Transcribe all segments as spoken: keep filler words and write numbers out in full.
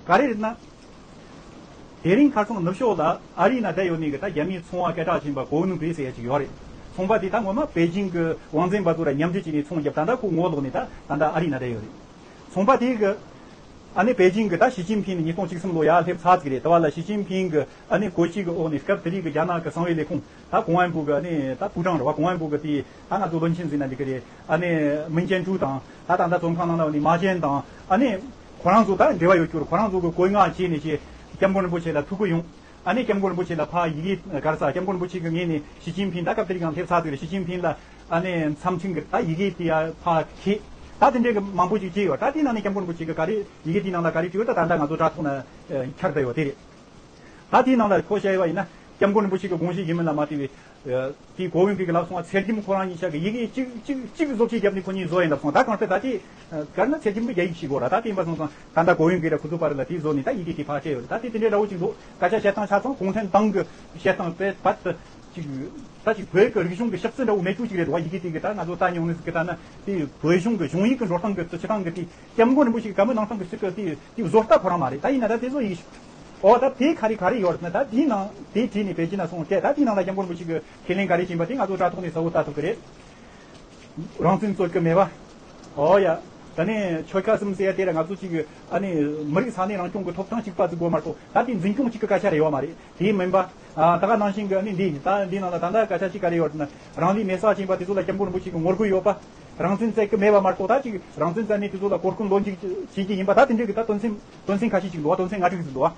ག་རེ་རེད་ན། དེ་རིང་ཁ་སང་ནུབ་ཕྱོགས་ལ་ཨ་རི་ན་བསྡད་ཡོད་ནི་གི་ད་རྒྱ་མིའི་ཚོང་བ་སྐད་གྲགས་ཆེན་པ་གོ་ནུ་པི་ཟེར་ཡ་ཅིག་ཡོད་རེད། ཚོང་པ་དེ་ད་ངོ་མ་པེ་ཅིང་གི་ཝང་ཙེན་པ་ཚོ་ར་མཉམ་འབྲེལ་བྱས་ནས་ཚོང་བརྒྱབ། ད་ལྟ་ཁོ་ངོ་ལོག་ནས་ད་ད་ལྟ་ཨ་རི་ན་བསྡད་ཡོད་རེད། ཚོང་པ་དེ་གི་ཨ་ནི་པེ་ཅིང་གི་ད་ཞི་ཅིན་ཕིང་ནི་ཉིས་སྟོང་བཅུ་གསུམ་ལོ་ཡར་སླེབས་ཚར་ཅིག་རེད། དེ་བ་ལ་ཞི་ཅིན་ཕིང་གི་ཨ་ནི་གོ་སྒྲིག་གི་འོག་ནས་སྐབས་དེ་རིང་གི་རྒྱ་ནག་གི་གསང་བའི་ལས་ཁུངས། ད་公安部གི་ཨ་ནི་ད་部长རེད་བ།公安部གི་དེ་ད་ང་ཚོ་བློན་ཆེན་ཟེར་ན་འགྲིག་གི་རེད། ཨ་ནི་民间处ད་ད་ད་ལྟ་བཙོན་ཁང་ནང་ལ་ནི་马健དང་ཨ་ནི་ཁོ་རང་ཚོ་ད་འབྲེལ་བ་ཡོད་རྒྱུར་ཁོ་རང་ཚོ་གི་བཀོད་མངགས་བྱས་ནས་ཅིག་སྐྱབས་མགོན་རིན་པོ་ཆེ་ལ་ཐུག་གི་ཡོང་། ཨ་ནི་སྐྱབས་མགོན་རིན་པོ་ཆེ་ལ་ཕར་ཡི་གེ་ག་རེ་ཟ། སྐྱབས་མགོན་རིན་པོ་ཆེ་གི་ངོས་ནས་ཞི་ཅིན་ཕིང་ད་སྐབས་དེ་རིང་སླེབས་ཚར་དུས་རེད། ཞི་ཅིན་ཕིང་ལ་ཨ་ནི་མཚམས་ཆིངས་གི་ད་ཡི་གེ་དེ་ཡ་ཕར་ཁྱེར། ད་དེ་འདྲའི་གི་མང་པོ་ཅིག་བྱས་ཡོད། ད་དེའི་ནང་ནས་སྐྱབས་མགོན་རིན་པོ་ཆེ་གི་ག་རེ་ཡི་གེ་དེའི་ནང་ལ་ག་རེ་བྲིས་ཡོད་ད་ད་ལྟ་ང་ཚོ་དྲ་ཐོག་ན་འཁྱར་བསྡད་ཡོད་དེ་རེད། ད་དེའི་ནང་ལ་ཁོ་བཤད་ཡོད་ཡིན་ན་སྐྱབས་མགོན་རིན་པོ་ཆེ་གི་དགོངས་གཞི་ཡིན་མིན་ལ་མ་ལྟོས་པའི་དེའི་གོ་ཡོན་གྱི་ལབ་སོང་བ། ཚེ་རྒྱམ་ཁོ་རང་གཉིས་ཆ་གི་ཡི་གེ་གཅིག་གཅིག་གཅིག་བཟོ་བཅོས་བརྒྱབ་ནས་ཁོ་གཉིས་བཟོ་ཡིན་ལབ་སོང་། ད་གང་ལྟར་ད་དེ་ག་རེ་ན་ཚེ་རྒྱམ་གི་རྒྱ་ཡིག་ཤེས་དགོས་ར། ད་དེ་ཡིན་པ་སོང་ཙང་ད་ལྟ་གོ་ཡོན་གྱི་ར་ཁོ་ཚོ་བར་ལ་དེ་བཟོ་ནས་ད་ཡི་གེ་དེ་ཕར་སྤྲད་ཡོད་རེད། ད་དེ་དེ་འདྲའི་འདྲ་བོ་ཅིག་འདུག་སྐད་ཆ་བཤད་སྟངས་ཆ་ཚང་གུང་ཁྲན་ཏང་གི་བཤད་སྟངས་དཔེ་བར་དུ་ཅིག་ད་ཅིག་བོད་ཀྱི་རིག་གཞུང་གི་ཞིབ་རྩིས་འདྲ་བོ་མེད་རྒྱུ་ཅིག་རེད་འདུག་བ། ཡི་གེ་དེ་གི་ད་ང་ཚོ་ལྟ་མྱོང་ནས་གི་ད་ན་དེ་བོད་གཞུང་གི་གཞུང་ཡིག་གི་འགྲོ་སྟངས་གི་སྤྱི་སྤྱི་སྟངས་གི་དེ། སྐྱབས་མགོན་རིན་པོ་ཆེ་གི་བཀའ་མོལ་གནང་སྟངས་ཀྱི་ཚིག་གི་དེ་དེ་བཟོ་ལྟ་ཁོ་རང་མ་རེད། ད་ཡིན་ན་ད་དེ་ཚོ་ཡིན། ཨོ་ད་དེ་ག་རེ་ག་རེ་ཡོད་རེད་ན་ད་དེའི་ནང་དེ་བྲིས་ནས་པེ་ཅིན་ན་སོང་སྐད། ད་དེའི་ནང་ལ་སྐྱབས་མགོན་རིན་པོ་ཆེ་གི་ཁས་ལེན་ག་རེ་བྱིན་པ་དེ་ང་ཚོ་དྲ་ཐོག་ནས་གསལ་བོ་ལྟ་ཐུབ་ཀྱི་རེད། རང་བཙན་རྩོད་ཀྱི་མེད་པ། ཨོ་ཡ། ད་ནི་ཆོལ་ཁ་གསུམ་ཟེར་ཡ་དེ་ར་ང་ཚོ་གཅིག་གི་ཨ་ནི་མི་རིགས་ས་གནས་རང་སྐྱོང་གི་ཐོབ་ཐང་གཅིག་པ་ཟིག་དགོས་མ་གཏོགས་ད་དེ་འཛིན་སྐྱོང་གཅིག་གི་སྐད་ཆ་རེ་ཡོད་མ་རེད། དེ་མིན་པ། ཨ་ད་ག་ནང་བཞིན་གྱི་ཨ་ནི་འདི་ད་འདི་ནང་ལ་ད་ལྟ་སྐད་ཆ་གཅིག་ག་རེ་ཡོད་ན་རང་ལུས་མེ་སྲེག་བྱིན་པ་དེ་ཚོ་ལ་སྐྱབས་མགོན་རིན་པོ་ཆེ་གི་ངོ་རྒོལ་ཡོད་པ། རང་བཙན་བཙལ་གི་མེད་པ་མ་གཏོགས་ད་ཅིག་རང་བཙན་བཙལ་ནས་དེ་ཚོ་ལ་གོ་སྐོན་ལོན་ཅིག་བྱེད་ཀྱི་ཡིན་པ། ད་དེ་འདྲའི་གི་ད་དོན་ཚན་དོན་ཚན་ཁ་ཤས་ཅིག་འདུག་བ། དོན་ཚན་ལྔ་དྲུག་ཅིག་འདུག་བ།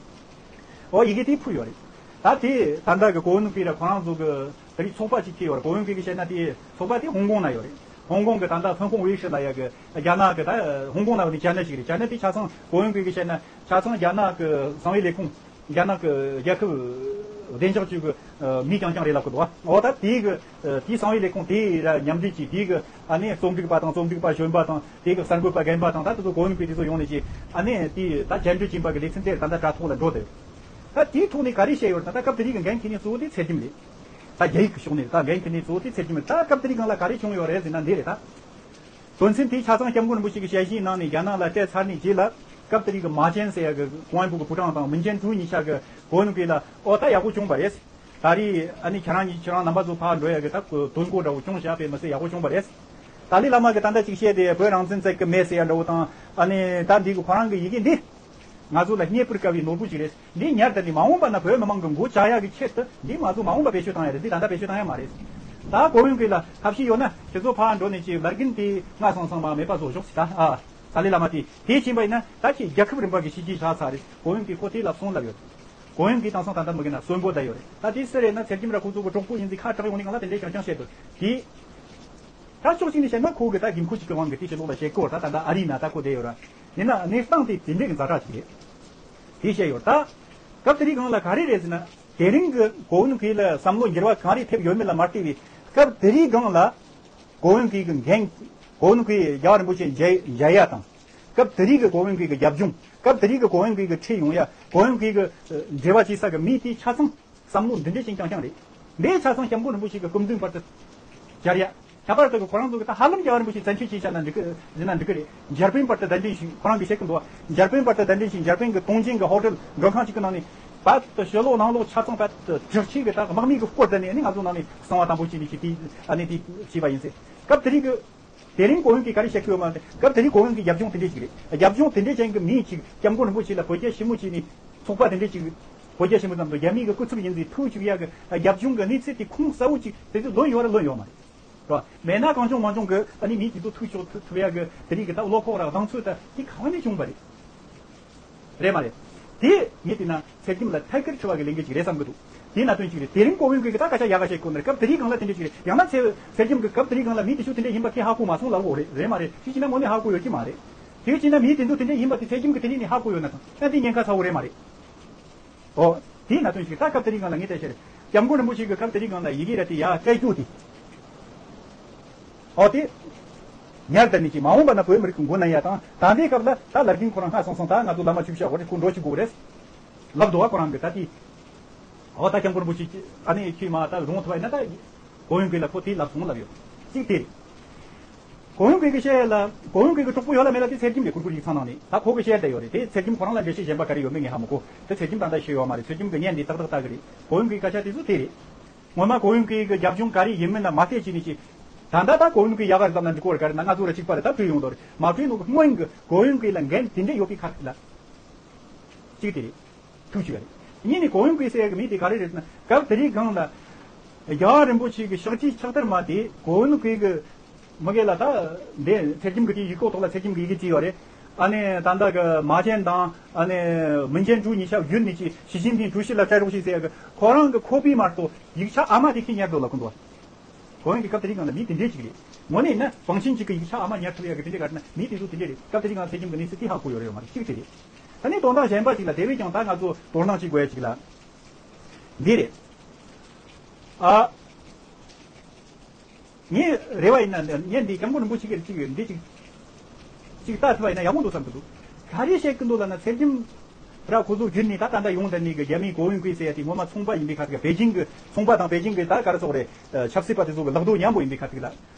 ཨོ་ཡི་གེ་དེ་ཕུལ་ཡོད་རེད། ད་དེ་ད་ལྟ་གི་གོ་ནུ་པི་ར་ཁོ་རང་ཚོ་གི་ད་རེས་ཚོགས་པ་ཅིག་ཁེལ་ཡོད་རེད། གོ་ཡོན་གི་གི་བཤད་ན་དེ་ཚོགས་པ་དེ་ཧོང་ཀོང་ན་ཡོད་རེད། ཧོང་ཀོང་གི་ད་ལྟ་ཧྥུན་ཧོང་ཝེ་ཧྲི་ལ་ཡ་གི་རྒྱ་ནག་གི་ད་ཧོང་ཀོང་ན་ཡོད་ནི་ཅ་ནེ་ཅིག་རེད། ཅ་ནེ་དེ་ཆ་ཚང་གོ་ཡོན་གི་གི་བཤད་ན་ཆ་ཚང་རྒྱ་ནག་གི་གསང་བའི་ལས་ཁུངས། རྒྱ་ནག་གི་རྒྱལ་ཁབ་བདེ་འཇགས་ཅུས་ཀྱི་མི་རྐྱང་རྐྱང་རེད་ལབ་གི་འདུག་བ། འོ་ད་དེའི་གི་དེའི་གསང་བའི་ལས་ཁུངས་དེ་ར་མཉམ་འབྲེལ་གྱིས་དེའི་གི་ཨ་ནི་རྩོམ་སྒྲིག་པ་དང་རྩོམ་སྒྲིག་པ་གཞོན་པ་དང་དེའི་གི་གསར་འགོད་པ་རྒན་པ་དང་ད་དེ་ཚོ་གོ་ཡོང་པའི་དེ་ཚོ་ཡོང་ནས་ཀྱི་ཨ་ནི་དེའི་ད་བཅར་འདྲི་བྱིན་པ་གི་ལེ་ཚན་དེ་ད་ལྟ་དྲ་ཐོག་ལ་འགྲོ་བསྡད་ཡོད། ད་དེའི་ཐོག་ནས་ག་རེ་བཤད་ཡོད་ད་ད་སྐབས་དེ་རིང་གི་འགན་འཁྱེར་མཁན་གཙོ་བོ་དེ་ཚེ་རྒྱམ་རེད། ད་རྒྱ་ཡིག་གི་ཕྱོགས་ནས་ད་འགན་འཁྱེར་མཁན་གཙོ་བོ་དེ་ཚེ་རྒྱམ་རེད། ད་སྐབས་དེ་རིང་སྒང་ལ་ག་རེ་བྱུང་ཡོད་རེད་ཟེར་ན་འདི་རེད་ད། དོན་ཚན་དེ་ཆ་ཚང་སྐྱབས་མགོན་རིན་པོ་ཆེ་གི་ཞལ་བཞེས་གནང་ནས་རྒྱ་ནག་ལ་སྤྲད་ཚར་ནས་རྗེས་ལ་སྐབས་དེ་རིང་གི་མ་ཅན་ཟེར་ཡ་གི་ཀོང་ཨན་པུ་གི་ཕུ་ཀྲང་དང་མིན་ཅན་ཀྲུའུ་གཉིས་ཆ་གི་གོ་ནུ་གི་ལ་ཨོ་ད་ཡག་པོ་བྱུང་བ་རེད། ད་རེས་ཨ་ནི་ཁྱེད་རང་གཉིས་ཁྱེད་རང་རྣམ་པ་ཚོ་ཕར་འགྲོ་ཡ་གི་ད་དོན་གོ་འདྲ་བོ་བྱུང་བཞག་པས་མི་ཚེ་ཡག་པོ་བྱུང་བ་རེད། ཏཱ་ལའི་བླ་མ་གི་ད་ལྟ་ཅིག་བཤད་དེ་བོད་རང་བཙན་བཙལ་གི་མེད་ཟེར་ཡ་འདྲ་བོ་དང་ཨ་ནི་ད་འདི་གི་ཁོ་རང་གི་ཡི་གེ་འདི། ང་ཚོ་ལ་རྙེད་པར་དཀའ་བའི་ནོར་བུ་ཞིག་རེད། འདི་ཉར་དང་འདི་མ་འོངས་པ་ན་བོད་མི་མང་གི་མགོ་བཅག་ཡག་གི་ཆེད་དུ་འདི་ང་ཚོ་མ་འོངས་པ་བེད་སྤྱོད་བཏང་ཡག་རེད། འདི་ད་ལྟ་བེད་སྤྱོད་བཏང་ཡག་མ་རེད། ད་གོ་ཡོང་གི་ལ་ཐབས་ཤེས་ཡོད་ན་ཁྱེད་ཚོ་ཕར་འགྲོ་ནས་ཅིག་ལར་གིན་དེ་སྔ་སང་སང་མ་མེད་པ་བཟོ་ཞོག་ཟེར། ད་ཨ་ཏཱ་ལའི་བླ་མ་དེ་དེ་ཕྱིན་པ་ཡིན་ན་ད་ཁྱེད་རྒྱལ་ཁབ་རིམ་པ་གི་ཤེས་ཀྱི་ཆགས་ཚར་རེད། གོ་ཡོང་གི་ཁོ་དེ་ལབ་སོང་ལབ་ཡོད། གོ་ཡོང་གི་དེང་སང་ད་ལྟ་མི་གི་ན་གསོན་པོ་བསྡད་ཡོད་རེད། ད་དེ་སུ་རེད་ན་ཚེ་རྒྱམ་ར་ཁོ་ཚོ་གི་གྲོགས་པོ་ཡིན་ཟིག་ཁ་གྲག་ཡོང་ནི་གང་ལ་དེ་འདྲའི་རྐྱང་རྐྱང་བཤད་འདུག་དེ། ད་ཕྱོགས་གཅིག་ནས་བཤད་ན་ཁོ་གི་ད་དགོས་མཁོ་ཅིག་གི་དབང་གིས་དེ་ཕྱི་ལོགས་ལ་བཤད་ཀྱི་ཡོད་རེད། ད་ད་ལྟ་ཨ་རི་ན་ད་ཁོ་བསྡད་ཡོད་རེད། ཡིན་ན་གནས་སྟངས་དེ་དེ་འདྲའི་གི་ཛ་དྲག་ཅིག་རེད། དེ་བཤད་ཡོད་རེད། ད་སྐབས་དེ་རིང་སྒང་ལ་ག་རེ་རེད་ཟེར་ན། དེ་རིང་གི་གོ་ཡོང་གི་ལ་བསམ་བློ་འགྱུར་བ་གང་རེ་ཐེབས་ཡོད་མེད་ལ་མ་ལྟོས་པའི་སྐབས་དེ་རིང་སྒང་ལ་གོ་ཡོང་གི་གི་འགན། གོ་ཡོང་གི་རྒྱལ་བ་རིན་པོ་ཆེ་མཇལ་མཇལ་ཡ་དང་། སྐབས་དེ་རིང་གི་གོ་ཡོང་གི་གི་རྒྱབ་ལྗོངས། སྐབས་དེ་རིང་གི་གོ་ཡོང་གི་གི་ཁྲིད་ཡོང་ཡ། གོ་ཡོང་གི་གི་འབྲེལ་བ་བྱེད་ས་གི་མི་དེ་ཆ་ཚང་བསམ་བློ་འདི་འདྲ་ཞིག་རྐྱང་རྐྱང་རེད། འདི་ཆ་ཚང་སྐྱབས་མགོན་རིན་པོ་ཆེ་གི་སྐུ་མདུན་བར་དུ་སྦྱར་ཡ། ཁྱད་པར་དུ་གི་ཁོ་རང་ཚོ་གི་ད་ཧ་ལམ་རྒྱལ་བ་རིན་པོ་ཆེ་བཙན་ཤེད་ཆེ་ཤ་ན་འགྲིག་གི་ཟེར་ན་འགྲིག་གི་རེད། འཇར་པན་བར་དུ་གདན་འདྲེན་ཞུས། ཁོ་རང་གི་བཤད་གི་འདུག་འཇར་པན་བར་དུ་གདན་འདྲེན་ཞུས། འཇར་པན་གི་ཏུང་ཅིང་གི་ཧོ་ཊེལ་མགྲོན་ཁང་གཅིག་གི་ནང་ནས་བར་དུ་ཕྱི་ལོགས་ནང་ལོགས་ཆ་ཚང་བར་དུ་དྲག་ཆས་གི་ད་དམག་མི་གི་སྐོར་དེ་ནས་ནི་ང་ཚོ་ནང་ནས་གསང་བ་དམ་པོ་བྱས་ནས་ཞིག་དེ་ཨ་ནི་དེ་བྱས་པ་ཡིན་ཟེར། སྐབས་དེ་རིང་གི་དེ་རིང་གོ་ཡོང་གིས་ག་རེ་བཤད་ཀྱི་ཡོད་མ་རེད། སྐབས་དེ་རིང་གོ་ཡོང་གི་རྒྱབ་ལྗོངས་དེ་འདྲས་ཞིག་རེད། རྒྱབ་ལྗོངས་དེ་འདྲས་ཅན་གྱི་མི་ཞིག་སྐྱབས་མགོན་རིན་པོ་ཆེ་ལ་བོད་རྒྱ་ཞི་མོལ་བྱས་ནས་ཚོགས་པ་དེ་འདྲས་ཅིག་བོད་རྒྱ་ཞི་མོལ་ཙམ་དུ་རྒྱ་མི་གི་སྐུ་ཚབ་ཡིན་ཟེར་ཐུག་བཅུག་ཡག་གི་རྒྱབ་ལྗོངས་གི་གནས་ཚུལ་དེ་ཁུངས་གསལ་བོ་ཅིག་དེ་ཚོ་ལོན་ཡོད་རེད་ལོན་ཡོད་མ་རེད། རེད་བ། མེད་ན་གང་བྱུང་མང་བྱུང་གི་ཨ་ནི་མི་དེ་ཚོ་ཐུག་ཆོག་ཐུག་ཐུབ་ཡག་གི་དེ་རིང་གི་ད་བློ་ཁོག་ར་གདེང་ཚོད་ད་དེ་ག་བ་ནས་བྱུང་བ་རེད། རེད་མ་རེད། དེ་ངས་བལྟས་ན་ཚེ་རྒྱམ་ལ་ཐད་ཀར་དྲི་བ་གི་ལན་འགེལ་ཅིག་རེད་བསམ་གི་འདུག་དེ་ན་དོན་ཅིག་རེད། དེ་རིང་གོ་ཡོང་གི་གི་ད་སྐད་ཆ་ཡག་ག་བཤད་གོ་ནི་རེད། སྐབས་དེ་རིང་སྒང་ལ་དེ་འདྲ་ཅིག་རེད། ཡང་ན་ཚེ་ཚེ་རྒྱམ་གི་སྐབས་དེ་རིང་སྒང་ལ་མི་དེ་ཚོ་དེ་འདྲ་ཡིན་པ་ཁྱེད་ཧ་གོ་མ་སོང་ལབ་དགོས་རེད། རེད་མ་རེད། དེ་བྱས་ན་དངོས་གནས་ཧ་གོ་ཡོད་ཀྱི་མ་རེད། དེ་བྱས་ན་མི་དེ་ཚོ་དེ་འདྲ་ཡིན་པ་དེ་ཚེ་རྒྱམ་གི་དེ་རིང་ནས་ཧ་གོ་ཡོད་ན་ཐང་ན་དེ་ཉེན་ཁ་ཚ་བོ་རེད་མ་རེད། ཨོ། དེ་ན་དོན་ཅིག་ད་སྐབས་དེ་རིང་སྒང་ལ་ངས་བལྟས་ཤེར། སྐྱབས་མགོན་རིན་པོ་ཆེ་གི་སྐབས་དེ་རིང་སྒང་ལ་ཡི་གེ་ར་དེ་ཡར་སྤྲད་རྒྱུ་དེ། ཨོ་དེ། ཉར་དང་ནི་ཅི་མ་འོངས་པ་ན་བོད་མི་རིགས་ཀྱི་མགོ་ན་ཡ་དང་ད་ལྟའི་སྐབས་ལ་ད་ལར་གིན་ཁོ་རང་སྔ་སོང་སོང་ད་ང་ཚོ་བླ་མ་ཆོས་བཤད་འོ་རེ་ཁོ་འགྲོ་ཅིག་དགོས་རེད། ལབ་འདུག་བ་ཁོ་རང་གི་ད་དེ། ཨོ་ད་སྐྱབས་མགོན་རིན་པོ་ཆེ་ཨ་ནི་ཁྱོད་མ་ད་རུང་ཐུབ་པ་ཡིན་ན་ད། གོ་ཡོང་གི་ལ་ཁོ་དེ་ལབ་སོང་ལབ་ཡོད། གཅིག་དེ་རེད། གོ་ཡུང་གུའི་གི་བཤད་ཡ་ལ། གོ་ཡུང་གུའི་གི་གྲོགས་པོ་ཡོད་ལ་མེད་ལ་དེ་ཚེ་རྒྱམ་གི་གུར་གུར་ཡིག་ཚང་ནང་ནས་ད་ཁོ་གི་བཤད་ཡ་ད་ཡོད་རེད། དེ་ཚེ་རྒྱམ་ཁོ་རང་ལ་འགྲེལ་བཤད་གཞན་པ་ག་རེ་ཡོད་མེད་ངས་ཧ་མི་གོ། དེ་ཚེ་རྒྱམ་ད་ལྟ་ཤེས་ཡོད་མ་རེད། ཚེ་རྒྱམ་གི་བརྙན་འདི་ཏག་ཏག་ལྟ་གི་རེད། གོ་ཡུང་གུའི་སྐད་ཆ་དེ་ཚོ་དེ་རེད། ངོ་མ་གོ་ཡུང་གུའི་གི་རྒྱབ་ལྗོངས་ག་རེ་ཡིན་མིན་ལ་མ་བལྟས་ཅི་ནས་ཅི། ད་ལྟ་ད་གོ་ཡུང་གུའི་ཡག་ག་རེ་ཙམ་ན་འགྲིག་གོ་རེད། ག་རེ་ན་ང་ཚོ་ར་གཅིག་པ་རེད། ད་བྲིས་ཡོང་དོ་རེད། མ་བྲིས་ནོ་གི་སྔོན་གི་གོ་ཡུང་གུའི་ལ་འགན་དེ་འདྲས་ཡོད་པའི་ཁ་ཐུག་ལ་གཅིག་དེ་རེད། ཐུགས་ཆུ་རེད། གཉིས་ནི་གོ་ཡུང་གུའི་ཟེར་ཡ་གི་མི་དེ་ག་རེ་རེད་ཟེར་ན། སྐབས་དེ་རིང་སྒང་ལ་རྒྱལ་བ་རིན་པོ་ཆེ་གི་ཕྱག་བྲིས་ཕྱག་དར་མ་དེ་གོ་ཡུང་གུའི་གི་མི་སྒེར་ལ་ད་འདི་ཚེ་རྒྱམ་གི་དེའི་ཡིག་ཐོག་ཐོག་ལ་ཚེ་རྒྱམ་གི་ཡི་གེ་བྲིས་ཡོད་རེད། ཨ་ནི་ད་ལྟ་གི་མ་ཅན་དང་ཨ་ནི་མིན་ཅན་ཀྲུའུ་གཉིས་ཆ་བརྒྱུད་ནས་ཅི་ཞི་ཅིན་ཕིང་ཀྲུའུ་ཞི་ལ་བཅར་རོགས་ཞེས་ཟེར་ཡ་གི་ཁོ་རང་གི་ཁོ་པའི་མ་གཏོགས་ཡིག་ཆ་ཨ་མ་དེ་ཁྱི་ཉར་འདུག་ལ་ཁུ་འདུག་བ། གོ་ཡུང་གི་སྐབས་དེ་རིང་སྒང་ལ་མི་དེ་འདྲས་ཅིག་རེད། དངོས་གནས་ཡིན་ན་བང་ཆེན་གཅིག་གི་ཡིག་ཆ་ཨ་མ་ཉར་ཐུབ་ཡ་གི་དེ་འདྲས་ག་རེ་ན་མི་དེ་ཚོ་དེ་འདྲས་རེད། སྐབས་དེ་རིང་ང་ཚེ་རྒྱམ་གི་གནས་ཚུལ་དེ་ཧ་གོ་ཡོད་རེད་ཡོད་མ་རེད། གཅིག་དེ་རེད། ད་ནི་དོན་དག་གཞན་པ་ཅིག་ལ་དེ་བས་ཀྱང་ད་ང་ཚོ་དོ་སྣང་བྱེད་དགོས་ཡ་ཅིག་ལ་འདི་རེད། ཨ། ངའི་རེ་བ་ཡིན་ན་ངས་འདི་སྐྱབས་མགོན་རིན་པོ་ཆེ་གིས་ཅིག་འདི་ཅིག་ཅིག་ལྟ་ཐུབ་པ་ཡིན་ན་ཡག་པོ་འདུག་བསམ་གི་འདུག་ག་རེ་བཤད་གི་འདུག་ལབ་ན་ཚེ་རྒྱམ་ར་ཁོ་ཚོ་བརྒྱུད་ནས་ད་ད་ལྟ་ཡོང་བསྡད་ནས་གི་རྒྱ་མིའི་གོ་ཡུང་གུའི་ཟེར་ཡ་དེ་ངོ་མ་ཚོང་པ་ཡིན་པའི་ཁ་ཐུག་པེ་ཅིང་གི་ཚོང་པ་དང་པེ་ཅིང་གི་ད་ག་རེ་ཟེར་དགོས་རེད། ཆབ་སྲིད་པ་དེ་ཚོ་གི་ལག་རྡོ་མཉམ་པོ་ཡིན་པའི་ཁ་ཐུག་ལ།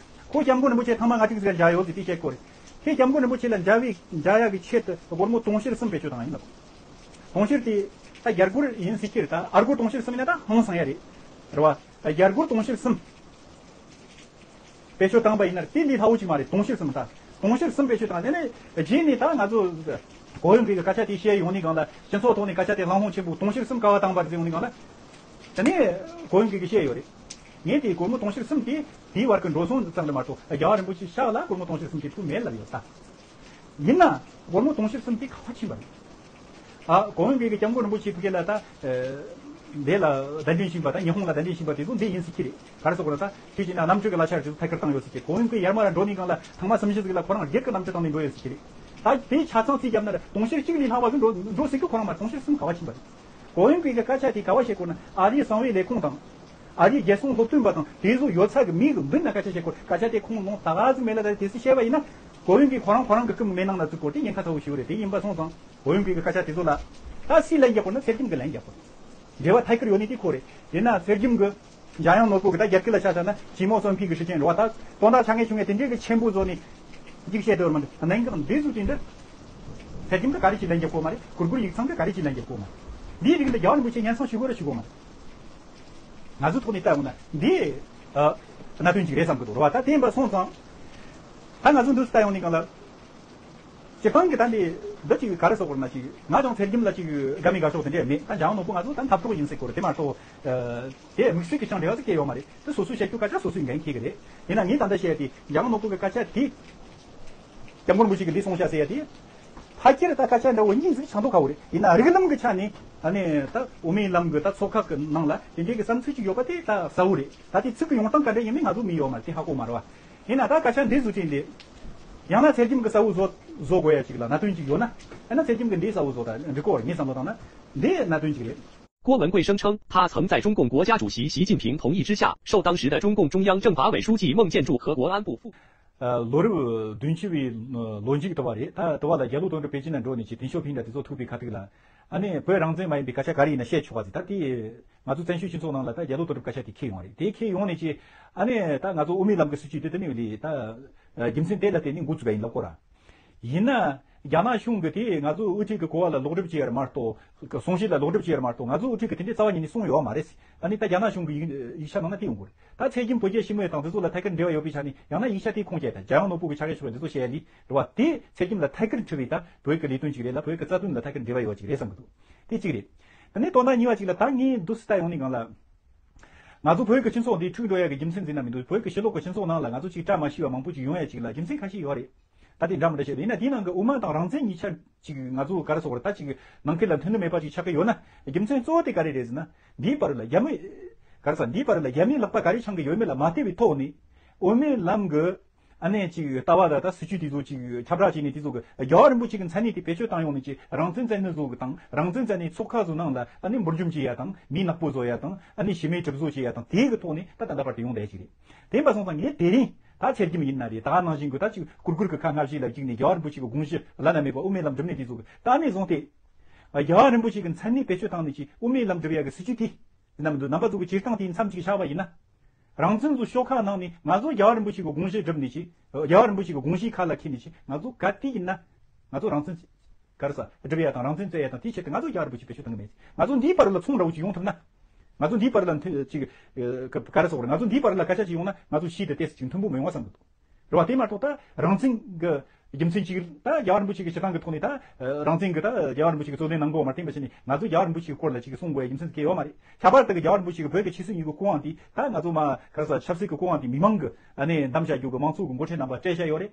ཁོ་སྐྱབས་མགོན་རིན་པོ་ཆེ་ཐེངས་མ་ལྔ་དྲུག་ཟེར་མཇལ་ཡོད་ཟེར་དེ་བཤད་གི་རེད། ཁོས་སྐྱབས་མགོན་རིན་པོ་ཆེ་ལ་མཇལ་བའི་མཇལ་ཡ་གི་ཆེད་དུ་སྒོར་མོ་དུང་ཕྱུར་གསུམ་བེད་སྤྱོད་བཏང་ཡིན་ལབ། དུང་ཕྱུར་དེ་ད་རྒྱ་སྒོར་ཡིན་ཟེར་གི་རེད། ད་ཨ་སྒོར་དུང་ཕྱུར་གསུམ་ཡིན་ན་ད་ཧང་སང་ཡ་རེད། རེད་བ། རྒྱ་སྒོར་དུང་ཕྱུར་གསུམ་བེད་སྤྱོད་བཏང་པ་ཡིན་ན་དེ་ལས་སླ་བོ་ཅིག་མ་རེད། དུང་ཕྱུར་གསུམ་ད། དུང་ཕྱུར་གསུམ་བེད་སྤྱོད་བཏང་། དེ་ནས་རྗེས་ནས་ད་ང་ཚོ་གོ་ཡུང་གི་སྐད་ཆ་དེ་བཤད་ཡོང་ནས་སྒང་ལ་སྤྱི་ཚོགས་ཐོག་ནས་སྐད་ཆ་དེ་གླེང་སློང་ཆེན་པོ་དུང་ཕྱུར་གསུམ་ག་བ་བཏང་པ་རེད་ཟེར་ཡོང་ནས་སྒང་ལ། དེ་ནས་གོ་ཡུང་གི་བཤད་ཡོད་རེད། ངས་དེ་སྒོར་མོ་དུང་ཕྱུར་གསུམ་དེ་དེའི་བར་གྱི་འགྲོ་སོང་ཙམ་རེད་མ་གཏོགས་རྒྱལ་བ་རིན་པོ་ཆེ་ཕྱག་ལ་སྒོར་མོ་དུང་ཕྱུར་གསུམ་དེ་ཐུག་མེད་ལབ་ཡོད་ད། ཡིན་ན་སྒོར་མོ་དུང་ཕྱུར་གསུམ་དེ་ག་བ་ཕྱིན་པ་རེད། ཨ། གོ་ཡུང་གི་སྐྱབས་མགོན་རིན་པོ་ཆེ་ཕ་གི་ལ་ད། འདི་ལ་གདན་འདྲེན་ཕྱིན་པ་དང་ཉི་ཧོང་ལ་གདན་འདྲེན་ཕྱིན་པ་དེ་ཚོ་འདི་ཡིན་ཟེར་གྱི་རེད། ག་རེ་ཟེར་དགོས་རེད། ད་དུས་ཀྱི་ནང་གནམ་གྲུ་གི་གླ་ཆ་རེ་ཚོ་ཐད་ཀར་བཏང་ཡོད་ཟེར་གྱི། གོ་ཡུང་གི་ཡར་མར་འགྲོ་ནས་སྒང་ལ་ཐེངས་མ་གསུམ་བཞི་ཟིག་ལ་ཁོ་རང་སྒེར་གྱི་གནམ་གྲུ་བཏང་ནས་འགྲོ་ཡོད་ཟེར་གྱི་རེད། ད་དེའི་ཆ་ཚང་རྩིས་བརྒྱབ་ན་ར་དུང་ཕྱུར་གཅིག་ལས་ལྷག་པ་གི་འགྲོ་འགྲོ་ཟེར་གྱི། ཁོ་རང་མར་དུང་ཕྱུར་གསུམ་ག་བ་ཕྱིན་པ་རེད། གོ་ཡུང་གི་སྐད་ཆ་དེ་ག་བ་བཤད་དགོས་ན་ཨ་རིའི་གསང་བའི་ལས་ཁུངས་དང་། ཨ་རིའི་རྒྱལ་སྲུང་སློབ་སྟོན་པ་དང་དེ་ཚོ་ཡོད་ཚད་ཀྱི་མི་གི་མདུན་ན་སྐད་ཆ་བཤད་དགོས། སྐད་ཆ་དེ་ཁུངས་ལུང་ད་ག་ཟིག་མེད་ལ། ད་དེ་ཚོ་བཤད་པ་ཡིན་ན་གོ་ཡུང་གིས་ཁོ་རང་ཁོ་རང་གི་རྐུབ་མེ་ནང་ན་བཙུགས་དགོས། དེ་ཉེན་ཁ་ཚ་བོ་ཞིག་རེད། དེ་ཡིན་པ་སོང་ཙང་གོ་ཡུང་གི་སྐད་ཆ་དེ་ཚོ་ལ་ད་སུས་ལན་རྒྱག་དགོས་ན་ཚེ་རྒྱམ་གིས་ལན་རྒྱག་དགོས། འབྲེལ་བ་ཐད་ཀར་ཡོད་ནི་དེ་ཁོ་རེད། ཡིན་ན་ཚེ་རྒྱམ་གིས་འཇམ་དབྱངས་ནོར་བུ་གི་ད་རྒྱ་སྐད་ལ་ཆ་བཞག་ན་ཇི་མོ་སོན་ཕི་གི་ཧྲི་ཅན་རེད་བ། ད་དོན་དག་ཆ་ངེས་ཆུང་ངེས་དེ་འདྲའི་གི་ཆེན་པོ་བཟོ་ནས་འཇིགས་བཤད་འདོར་མ་འདི་གནད་འགག་འདི་ཚོ་དེ་འདྲ་ཚེ་རྒྱམ་གིས་ག་རེ་ཅིག་ལན་རྒྱག་དགོས་མ་རེད། གུར་གུར་ཡིག་ཚང་གིས་ག་རེ་ཅིག་ལན་རྒྱག་དགོས་མ་རེད། འདིའི་རིགས་འདི་རྒྱལ་བ་རིན་པོ་ཆེ་སྙན་སེང་ཞུ་དགོས་རེད་ཞུ་དགོས་མ་རེད། ང་ཚོའི་ཐོག་ནས་ལྟ་ཡོང་ན་འདི་ཨ་གནད་དོན་ཅིག་རེད་བསམ་གི་འདུག་རེད་བ། ད་དེ་ཡིན་པ་སོང་ཙང་ད་ང་ཚོ་འདུག་སེ་ལྟ་ཡོང་ནས་སྒང་ལ། སྤྱིར་བཏང་གི་ད་འདི་འདི་ཅིག་ག་རེ་ཟེར་དགོས་རེད་ན་ཅིག་ང་དང་ཚེ་རྒྱམ་ལ་ཅིག་དགའ་མི་དགའ་ཕྱོགས་དེ་འདྲ་མེད། ད་འཇམ་དབྱངས་ནོར་བུ་ང་ཚོ་ད་འཐབ་གྲོགས་ཡིན་ཟེར་དགོས་རེད། དེ་མ་གཏོགས་ཨ་དེ་དམིགས་བསལ་གྱི་ཅང་འབྲེལ་བ་ཟིག་གང་ཡོད་མ་རེད། དེ་སོ་སོའི་བཤད་རྒྱུ་སྐད་ཆ་སོ་སོས་འགན་འཁྱེར་གི་རེད། ཡིན་ན་ངས་ད་ལྟ་བཤད་ཡ་དེ་འཇམ་དབྱངས་ནོར་བུ་གི་སྐད་ཆ་དེ། སྐྱབས་མགོན་རིན་པོ་ཆེ་གིས་འདི་གསུངས་ཤག་ཟེར་ཡ་དེ། ཕལ་ཆེར་ད་སྐད་ཆ་འདྲ་བོ་གཉིས་ཟིག་ཆགས་མདོག་ཁ་པོ་རེད། ཡིན་ན་རིགས་ལམ་གྱི་ཆ་ནས་ཨ་ནི་ད་དབུ་མའི་ལམ་གྱི་ད་ཚོགས་ཁག་གི་ནང་ལ་དེ་འདྲའི་གི་བསམ་ཚུལ་ཅིག་ཡོད་པ་དེ་ད་གསལ་བོ་རེད། ད་དེ་ཚིག་གི་ཡོང་སྟངས་ག་འདྲ་ཡིན་མིན་ང་ཚོ་མི་ཡོད་མ་རེད། དེ་ཧ་གོ་མ་རེད་བ། ཡིན་ན་ད་སྐད་ཆ་འདི་བཟོ་དུས་འདི། ཡང་ན་ཚེ་རྒྱམ་གྱིས་གསལ་བོ་བཟོ་བཟོ་དགོས་ཡ་ཅིག་ལ་གནད་དོན་ཅིག་ཡོད་ན། ཡང་ན་ཚེ་རྒྱམ་གྱིས་འདི་གསལ་བོ་བཟོ་ད་འགྲིག་གོ་བར་ངས་བསམ་བློ་བཏང་ན། འདི་གནད་དོན་ཅིག་རེད། 郭文贵声称，他曾在中共国家主席习近平同意之下，受当时的中共中央政法委书记孟建柱和国安部副 ལོ་རབས་བདུན་ཅུ་བའི་ལོ་མཇུག་དུ་བ་རེད། ད་དུ་བ་ལ་རྒྱ་ལོ་དོན་གྲུབ་པེ་ཅིན་ན་འགྲོ་ནས་ཅིག་ཏེང་ཞའོ་ཕིང་འདྲ་དེ་ཚོ་ཐུག་པའི་ཁ་ཐུག་ལ། ཨ་ནི་བོད་རང་བཙན་མ་ཡིན་པའི་སྐད་ཆ་ག་རེ་ཡིན་ན་བཤད་ཆོག་པ་ཟིག་ད་དེ་ང་ཚོ་བཙན་བྱོལ་སྤྱི་ཚོགས་ནང་ལ་ད་རྒྱ་ལོ་དོན་གྲུབ་སྐད་ཆ་དེ་ཁྱེར་ཡོང་རེད། དེ་ཁྱེར་ཡོང་ནས་ཅིག་ཨ་ནི་ད་ང་ཚོ་དབུ་མའི་ལམ་གྱི་སྲིད་བྱུས་དེ་དེ་ནས་ལས་ད་རྒྱུ་མཚན་དེ་ལ་བརྟེན་ནས་འགོ་བཙུགས་པ་ཡིན་ལབ་གོ་ར། ཡིན་ན། རྒྱ་ནག་གཞུང་གིས་དེ་ང་ཚོ་དབུ་ཁྲིད་ཀྱི་གོ་བ་ལ་ལོག་སྒྲུབ་བྱས་ཡོད་མ་གཏོགས། གསུང་བཤད་ལ་ལོག་སྒྲུབ་བྱས་ཡོད་མ་གཏོགས། ང་ཚོ་དབུ་ཁྲིད་ཀྱིས་དེ་འདྲའི་རྩ་བ་ཉིད་ནས་གསུངས་ཡོད་མ་རེད། ཨ་ནི་ད་རྒྱ་ནག་གཞུང་གི་ཡིག་ཡིག་ཆ་ནང་ན་དེ་ཡོང་གི་རེད། ད་ཚེ་རྒྱམ་བོད་རྒྱ་ཞི་མོལ་དང་དེ་ཚོ་ལ་ཐད་ཀར་འབྲེལ་བ་ཡོད་པའི་ཆ་ནས་ཡང་ན་ཡིག་ཆ་དེ་ཁུངས་སྐྱེལ་དང་རྒྱ་ཡང་ནོར་བུ་གི་ཕྱག་གཡས་ཕྱོགས་འདི་ཚོ་བཤད་ཡ་ལི་རེད་བ། དེ་ཚེ་རྒྱམ་ལ་ཐད་ཀར་འཁྲི་བའི་ད་བོད་ཀྱི་ལས་དོན་ཅིག་རེད་ལ། བོད་ཀྱི་རྩ་དོན་ལ་ཐད་ཀར་འབྲེལ་བ་ཡོད་ཅིག་རེད་བསམ་གི་འདུག་དེ་གཅིག་རེད། ད་ནི་དོན་དག་གཉིས་པ་ཅིག་ལ་ད་ངས་འདུག་སེ་ལྟ་ཡོང་ནས་སྒང་ལ། ང་ཚོ་བོད་ཀྱི་སྤྱི་ཚོགས་འདི་འཁྲུག་འགྲོ་ཡ་གི་རྒྱུ་མཚན་འཛིན་ན་མི་འདུག་བོད་ཀྱི་ཕྱི་ལོགས་ཀྱི་སྤྱི་ཚོགས་ནང་ལ་ང་ཚོ་ཅིག་བཀྲ་མ་ཤིས་པ་མང་པོ་ཅིག་ཡོང་ཡ་ཅིག་ལ་རྒྱུ་མཚན་ཁ་ཤས་ཡོད་རེད། ད་དེ་འདྲ་མི་འདྲ་བཤད་ཡིན་ན་དེའི་ནང་གི་དབུ་མ་དང་རང་བཙན་གཉིས་ཆ་ཅིག་ང་ཚོ་ག་རེ་ཟེར་དགོས་རེད། ད་ཅིག་ནང་ཁུལ་ལ་མཐུན་སྒྲིལ་མེད་པ་ཅིག་ཆགས་ཀྱི་ཡོད་ན། རྒྱུ་མཚན་གཙོ་བོ་དེ་ག་རེ་རེད་ཟེར་ན། འདིའི་བར་ལ་རྒྱ་མི། ག་རེ་ཟེར། འདིའི་བར་ལ་རྒྱ་མིའི་ལག་པ་ག་རེ་འཆང་གི་ཡོད་མེད་ལ་མ་བལྟས་པའི་ཐོག་ནས། དབུ་མའི་ལམ་གྱི་ཨ་ནེ་ཅིག་ལྟ་བ་དང་ད་སྲིད་ཇུས་དེ་ཚོ་ཅིག་ཁྱབ་བསྒྲགས་བྱས་ནས་དེ་ཚོ་གི་རྒྱལ་བ་རིན་པོ་ཆེ་གི་མཚན་གནས་དེ་བེད་སྤྱོད་བཏང་ཡོང་ནས་ཅིག་རང་བཙན་མཚན་གནས་བཟོ་གི་དང་། རང་བཙན་མཚན་གནས་ཚོགས་ཁག་ཚོ་ནང་ལ་ཨ་ནེ་འབུར་འཇོམས་བྱེད་ཡ་དང་། མི་ནག་པོ་བཟོ་ཡ་དང་། ཨ་ནེ་ཞི་མོལ་གྲབས་བཟོ་བྱེད་ཡ་དང་། དེ་གི་ཐོག་ནས་ད་ད་ལྟ་བར་དུ་ཡོང་བསྡད་ཅིག་རེད། དེ་ཡིན་པ་སོང་ཙང་ངས་དེ་རིང་ད་ཚེ་རྒྱམ་ཡིན་ན་རེད། ད་ནང་བཞིན་གི་ད་ཅིག་གུར་གུར་གི་ཁ་སྔ་གཞས་ལ་བཅུག་ནས་རྒྱལ་བ་རིན་པོ་ཆེ་གི་དགོངས་གཞི་བླ་ན་མེད་པ་དབུ་མའི་ལམ་སྒྲུབ་ནས་དེ་ཚོ་གི་ད་ནས་བཟུང་སྟེ། རྒྱལ་བ་རིན་པོ་ཆེ་གི་མཚན་གནས་བེད་སྤྱོད་བཏང་ནས་ཅིག་དབུ་མའི་ལམ་སྒྲུབ་ཡ་གི་སྲིད་ཇུས་དེ། ནམ་དུ་རྣམ་པ་ཚོ་གི་སྤྱིར་བཏང་དེའི་མཚམས་ཅིག་བཞག་པ་ཡིན་ན། རང་བཙན་ཚོ་ཤོག་ཁག་ནང་ནས་ང་ཚོ་རྒྱལ་བ་རིན་པོ་ཆེ་གི་དགོངས་གཞི་སྒྲུབ་ནས་ཅི། རྒྱལ་བ་རིན་པོ་ཆེ་གི་དགོངས་གཞིའི་ཁ་ལ་འཁྱེར་ནས་ཅི། ང་ཚོ་ག་དུས་ཡིན་ན་ང་ཚོ་རང་བཙན་ག་རེ་ཟ་སྒྲུབ་ཡ་དང་རང་བཙན་རྩོད་ཡ་དང་དེའི་ཆེད་དུ་ང་ཚོ་རྒྱལ་བ་རིན་པོ་ཆེ་བེད་སྤྱོད་གཏོང་གི་མེད། ང་ཚོ་འདིའི་བར་ལ་ཚོང་འདྲ་བོ་ཅིག་ཡོང་ཐུབ་ན། ང་ཚོ་འདིའི་བར་ལ་མཐུན་ཅིག་ག་རེ་ཟེར་དགོས་རེད། ང་ཚོ་འདིའི་བར་ལ་སྐད་ཆ་ཅིག་ཡོང་ན་ང་ཚོ་ཞི་བདེ་ཏོག་ཙམ་ཅིག་མཐུན་པོ་མི་ཡོང་བ་བསམ་གི་འདུག་རེད་བ། དེ་མ་གཏོགས་ད་རང་བཙན་གྱི་རྒྱུ་མཚན་གཅིག་ད་རྒྱལ་བ་རིན་པོ་ཆེ་གི་སྤྱི་བཏང་གི་ཐོག་ནས་ད་རང་བཙན་གྱི་ད་རྒྱལ་བ་རིན་པོ་ཆེ་གི་རྩོད་ལེན་གནང་དགོས་མ་བསྟན་པ་བྱས་ནས་ང་ཚོ་རྒྱལ་བ་རིན་པོ་ཆེ་གི་སྐོར་ལ་ཅིག་གསུང་དགོས་ཡ་རྒྱུ་མཚན་གང་ཡོད་མ་རེད། ཁྱད་པར་དུ་གི་རྒྱལ་བ་རིན་པོ་ཆེ་གི་བོད་ཀྱི་ཆོས་སྲིད་གཉིས་ཀྱི་སྐུ་དབང་དེ་ད་ང་ཚོ་མ་ག་རེ་ཟ་ཆབ་སྲིད་ཀྱི་སྐུ་དབང་དེ་མི་མང་གི་ཨ་ནི་འདམ་བྱ་རྒྱུ་གི་མང་ཚོགས་ཀྱི་འགོ་ཁྲིད་རྣམ་པ་སྤྲད་བཞག་ཡོད་རེད།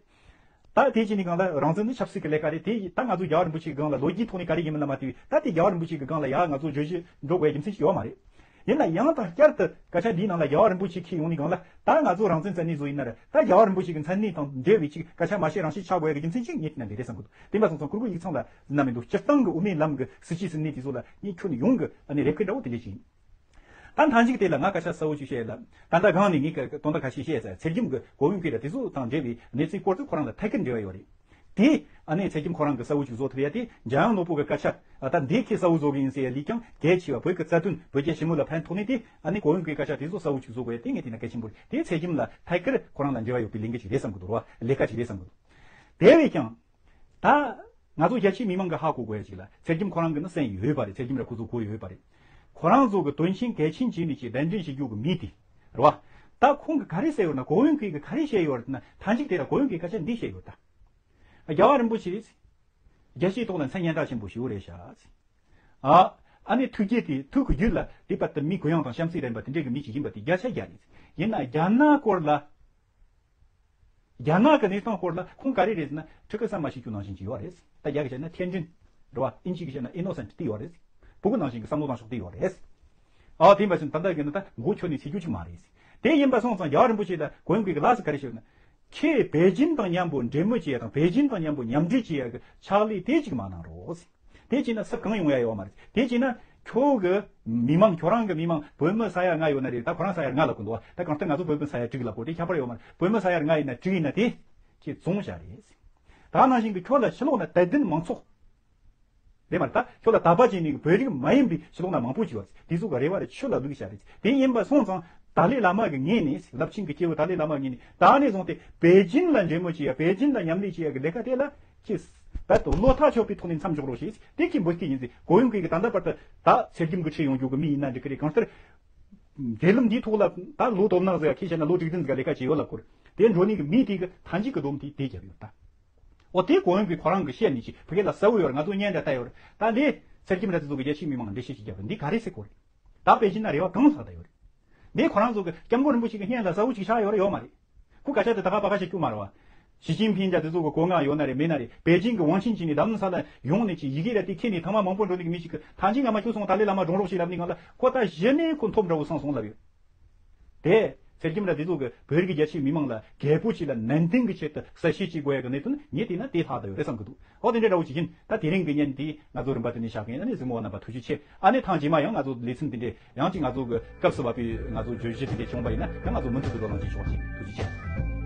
ད་དེ་བྱས་ནས་གང་ལ་རང་བཙན་ནི་ཆབ་སྲིད་ཀྱི་ལས་ཀ་རེད། དེ་ད་ང་ཚོ་རྒྱལ་བ་རིན་པོ་ཆེ་གི་སྒང་ལ་ལོ་རྒྱུས་ཐོག་ནས་ག་རེ་ཡིན་མིན་ལ་མ་ལྟོས་པའི་ད་དེ་རྒྱལ་བ་རིན་པོ་ཆེ་གི་སྒང་ལ་ཡ་ང་ཚོ་བརྗོད་གཞི་འགྲོ་དགོས་རྒྱུ་མཚན་ཞིག་ཡོད་མ་རེད། ཡིན་ན་ཡང་དང་བསྐྱར་དུ་སྐད་ཆ་འདིའི་ནང་ལ་རྒྱལ་བ་རིན་པོ་ཆེ་འཁྱེར་ཡོང་ནས་གང་ལ་ད་ང་ཚོ་རང་བཙན་བཙན་གནས་བཟོ་ཡིན་ན་རེད། ད་རྒྱལ་བ་རིན་པོ་ཆེ་གི་མཚན་གནས་དང་འབྲེལ་བའི་ཅིག་སྐད་ཆ་མ་བཤད་རང་བཤད་ཆགས་དགོས་ཡ་གི་རྒྱུ་མཚན་ཅིག་ངས་དེ་ན་འདི་རེད་བསམ་གི་འདུག་དེ་འདྲ་སོང་ཙང་གུ་རུ་ཡིག་ཚང་ལ་ཟིན་ན་མི་འདུག་སྤྱིར་བཏང་གི་དབུ་མའི་ལམ་གི་སྲིད་བྱུས་ཟིན་ནས་དེ་ཚོ་ལ་ངས་ཁྱོན་ནས་ཡོང་གི་ཨ་ནི་རེ་སྐུལ་འདྲ་བོ་དེ་འདྲ་ཅིག་ཡིན། ད་མཐའ་མཇུག་དེ་ལ་ང་སྐད་ཆ་གསལ་བོ་ཅིག་བཤད་ཡ་ལ། ད་ལྟ་སྒང་ནས་ངས་ཀ་དོན་དག་ཁ་ཤས་བཤད་ཚར། ཚེ་རྒྱམ་གྱི་གོ་ཡོན་ཁེ་ལ་དེ་ཚོ་དང་འབྲེལ་བའི་གནས་ཚུལ་སྐོར་དུ་ཁོ་རང་ལ་ཐད་ཀར་འབྲེལ་བ་ཡོད་རེད། དེ་ཨ་ནི་ཚེ་རྒྱམ་ཁོ་རང་གི་གསལ་བོ་ཅིག་བཟོ་ཐུབ་ཡ་དེ་འཇམ་དབྱངས་ནོར་བུ་གི་སྐད་ཆ་ཨ་ད་འདི་ཁྱེད་གསལ་བོ་བཟོ་གི་ཡིན་ཟེར་ཡ་ལས་ཀྱང་གལ་ཆེ་བ་བོད་ཀྱི་རྩ་དོན་བོད་རྒྱ་ཞི་མོལ་ལ་ཕན་ཐོགས་ནས་དེ་ཨ་ནི་གོ་ཡོན་ཁེའི་སྐད་ཆ་དེ་ཚོ་གསལ་བོ་ཅིག་བཟོ་དགོས་ཡ་དེ་ངས་བལྟས་ན་གལ་ཆེན་པོ་རེད། དེ་ཚེ་རྒྱམ་ལ་ཐད་ཀར་ཁོ་རང་ལ་འབྲེལ་བ་ཡོད་པའི་ལས་འགུལ་ཅིག་རེད་བསམ་གི་འདུག་ར་བ། ལས་ཀ་ཅིག་རེད་བསམ་གི་འདུག་དེ་བས་ཀྱང་། ད། ང་ཚོ་རྒྱ་ཆེའི་མི་མང་གི་ཧ་གོ་དགོས་ཡ་ཅིག་ལ་ཚེ་རྒྱམ་ཁོ་རང་གི་ནི་སེམས་ཡོད་པ་རེད། ཚེ་རྒྱམ་ར་ཁོ་ཚོ་གོ་ཡོད་པ་རེད། ཁོ་རང་ཚོ་གི་དོན་ཆེན་གལ་ཆེན་བྱས་ནས་ཅིག་གདན་འདྲེན་བྱེད་རྒྱུ་གི་མི་དེ། རེད་བ། ད་ཁོང་གི་ག་རེ་ཟེར་ཡོད་ན་གོ་ཡོན་ཁེ་གི་ག་རེ་བཤད་ཡོད་རེད་ན་མཐའ་མཇུག་དེ་ལ་གོ་ཡོན་ཁེ་སྐད་ཆ་འདི་བཤད་ཡོད་ད། རྒྱལ་བ་རིན་པོ་ཆེ། རྒྱལ་སྤྱིའི་ཐོག་ལ་མཚན་སྙན་གྲགས་ཆེན་པོ་ཞིག་རེད་ཤག་ཨ། ཨ་ནི་ཐུགས་རྗེ་དེ་ཐུགས་ཀྱི་རྒྱུད་ལ་དེ་བར་དུ་མི་གུ་ཡངས་དང་བྱམས་བརྩེ་ལྡན་པ་དེ་འདྲའི་གི་མི་ཞིག་ཡིན་པ་དེ་བརྒྱ་ཆ་བརྒྱ་རེད། ཡིན་ན་རྒྱ་ནག་སྐོར་ལ། རྒྱ་ནག་གི་གནས་སྟངས་སྐོར་ལ་ཁོང་ག་རེ་རེད་ཟེར་ན་ཕྲུ་གུ་བསམ་མ་ཤེས་རྒྱུ་ནང་བཞིན་གྱི་ཡོད་རེད། ད་རྒྱ་གི་བྱས་ན་ཐན་ཌྲིན། རེད་བ། ཨིན་ཇི་གི་བྱས་ན་ཨི་ནོ་སེན་ཊི་དེ་ཡོད་རེད། ཕྲུ་གུ་ནང་བཞིན་གྱི་བསམ་བློ་བཏང་ཕྱོགས་དེ་ཡོད་རེད། ཨ་དེ་འབའ་ཞིག་ད་ལྟ་གི་ནི་ད་མགོ་ཁྱོན་ནས་ཚིག་རྒྱུ་ཅིག་མ་རེད། དེ་ཡིན་པ་སོང་ཙང་རྒྱལ་བ་རིན་པོ་ཆེ་ད་གོ་ཡོན་ཁེ་གི་ལགས་སུ་ག་རེ་ཞུས་ན། ཁྱེད་པེ་ཅིན་དང་མཉམ་པོ་འབྲེལ་མོལ་བྱེད་ཡ་དང་པེ་ཅིན་དང་མཉམ་པོ་མཉམ་འབྲེལ་བྱེད་ཡ་གི་ཕྱག་ལས་དེ་ཅིག་མ་གནང་རོགས། དེ་བྱས་ན་སུ་གང་ཡོང་ཡ་ཡོད་མ་རེད། དེ་བྱས་ན་ཁྱོད་གི་མི་མང་ཁྱོད་རང་གི་མི་མང་བོད་མི་ས་ཡ་ལྔ་ཡོད་ན་རེད། ད་ཁོ་རང་ས་ཡ་ལྔ་ལབ་གི་འདུག་ད་གང་ལྟར་ང་ཚོ་བོད་མི་ས་ཡ་དྲུག་ལབ་གོ་དེ་ཁྱད་པར་ཡོད་མ་རེད། བོད་མི་ས་ཡ་ལྔ་ཡིན་ན་དྲུག་ཡིན་ན་དེ་ཁྱེད་བཙོང་བཞག་རེད། ད་ནང་བཞིན་གི་ཁྱོད་ལ་ཕྱི་ལོགས་ན་དད་ལྡན་མང་ཚོགས། རེད་མ་རེད། ད་ཁྱོད་ལ་དད་པ་བྱེད་ནི་གི་བོད་རིགས་མ་ཡིན་པའི་ཕྱི་ལོགས་ན་མང་པོ་ཅིག་ཡོད་རེད། དེ་ཚོ་གི་རེ་བ་རེ་ཆུ་ལ་བླུགས་བཞག་རེད། དེ་ཡིན་པ་སོང་ཙང་ཏཱ་ལའི་བླ་མ་གི་ངོས་ནས་རླབས་ཆེན་གྱི་སྐྱེས་བུ་ཏཱ་ལའི་བླ་མ་ངོས་ནས་ད་ནས་བཟུང་སྟེ་པེ་ཅིན་ལ་འབྲེལ་མོལ་བྱེད་ཡ་པེ་ཅིན་ལ་མཉམ་ལས་བྱེད་ཡ་གི་ལས་ཀ་དེ་ལ་ཁྱེད་རྦད་དེ་བློ་ཐག་ཆོད་པའི་ཐོག་ནས་མཚམས་འཇོག་རོགས་བྱེད། དེ་ཁྱེད་འབོད་སྐད་ཡིན་ཟེར་གོ་ཡོང་གི་གི་ད་ལྟ་བར་དུ་ད་ཚེ་རྒྱམ་གི་ཁྲིད་ཡོང་རྒྱུ་གི་མི་ཡིན་ན་འགྲིག་གི་རེད། གང་ལྟར་འབྲེལ་ལམ་འདིའི་ཐོག་ལ་ད་ལོ་དོ་ནག་ཟེར་ཡ་ཁྱེད་བཤད་ན་ལོ་དྲུག་བདུན་ཟེར་ཡ་ལས་ཀ་བྱེད་ཡོད་ལབ་གོ་རེད། དེ་འགྲོ་ནི་གི་མི་དེ་གི་མཐའ་མཇུག་གི་སྡོམ་དེ་དེ་རྒྱབ་ཡོད་ད། འོ་དེ་གོ་ཡོང་གི་ཁོ་རང་གི་བཤད་ནི་ཅི་ཕ་གི་ལ་གསལ་བོ་ཡོད་རེད། ང་ཚོ་བརྙན་འདྲ་ལྟ་ཡོད་རེད། ད་འདི་ཚེ་རྒྱམ་ར་དེ་ཚོ་གི་རྒྱལ་སྤྱིའི་མི་མང་འགྲེལ་བཤད་ཅིག་རྒྱབ་རེད། འདི་ག་རེ་ཟེར་གོ་རེད། ད་པེ་ཅིན་ན་རེ་བ་གང་ལྷག་བསྡད་ཡོད་རེད། འདི་ཁོ་རང་ཚོ་གི་སྐྱབས་མགོན་རིན་པོ་ཆེ་གི་སྙན་ལ་གསལ་བོ་ཅིག་ཆགས་ཡོད་རེད་ཡོད་མ་རེད། ཁོ་སྐད་ཆ་དེ་ད་ག་པ་ག་ཞིག་སྐྱུག་མ་རེད་བ། ཞི་ཅིན་ཕིང་ཅག་དེ་ཚོ་གི་གོ་ང་ཡོད་ན་རེད་མེད་ན་རེད། པེ་ཅིན་གི་ཝང་ཅིན་ཅིན་ནི་དམ་ས་ལ་ཡོང་ནས་ཅིག་ཡི་གེ་ར་དེ་ཁྱེར་ནས་ཐེངས་མ་མང་པོ་འགྲོ་ནི་གི་མི་ཞིག་གི་ཐང་ཅིག་ང་མ་ཁྱོད་སོང་ཏཱ་ལའི་བླ་མ་སྒྲུང་རོགས་ཤིག་ལབ་ནི་གང་ལ་ཁོ་ད་གཞི་ནས་ཁོ་འཐོམ་འདྲ་བོ་སང་སོང་ལབ་ཡོད། དེ། ཚེ་རྒྱམ་ར་དེ་ཚོ་གི་བོད་རིགས་རྒྱལ་སྤྱིའི་མི་མང་ལ་རྒྱལ་པོ་ཅིག་ལ་ནན་ཏན་གི་ཆེད་དུ་གསལ་བཤད་ཅིག་དགོས་ཡ་གི་གནད་དོན་ངས་བལྟས་ན་དེ་ལྷག་བསྡད་ཡོད་རེད་བསམ་གི་འདུག་འོ་དེ་འདྲའི་འདྲ་བོ་ཅིག་ཡིན། ད་དེ་རིང་གི་བརྙན་འདི་ང་ཚོ་རིམ་པ་དེ་ནས་བཞག་གི་ཡིན། ཨ་ནི་གཟིགས་མོ་བ་རྣམ་པ་ཐུགས་རྗེ་ཆེ། ཨ་ནི་ཐེངས་རྗེས་མ་ཡང་ང་ཚོ་ལེ་ཚན་དེ་འདྲའི་ཡང་ཅིག་ང་ཚོ་གི་སྐབས་སུ་བབས་པའི་ང་ཚོ་བརྗོད་གཞི་དེ་འདྲའི་བྱུང་བ་ཡིན་ན་ཡང་ང་ཚོ་མུ་མཐུད་དུ་བགྲོ་གླེང་བྱེད་ཆོག་ཅིག་ཐུགས་རྗེ་ཆེ།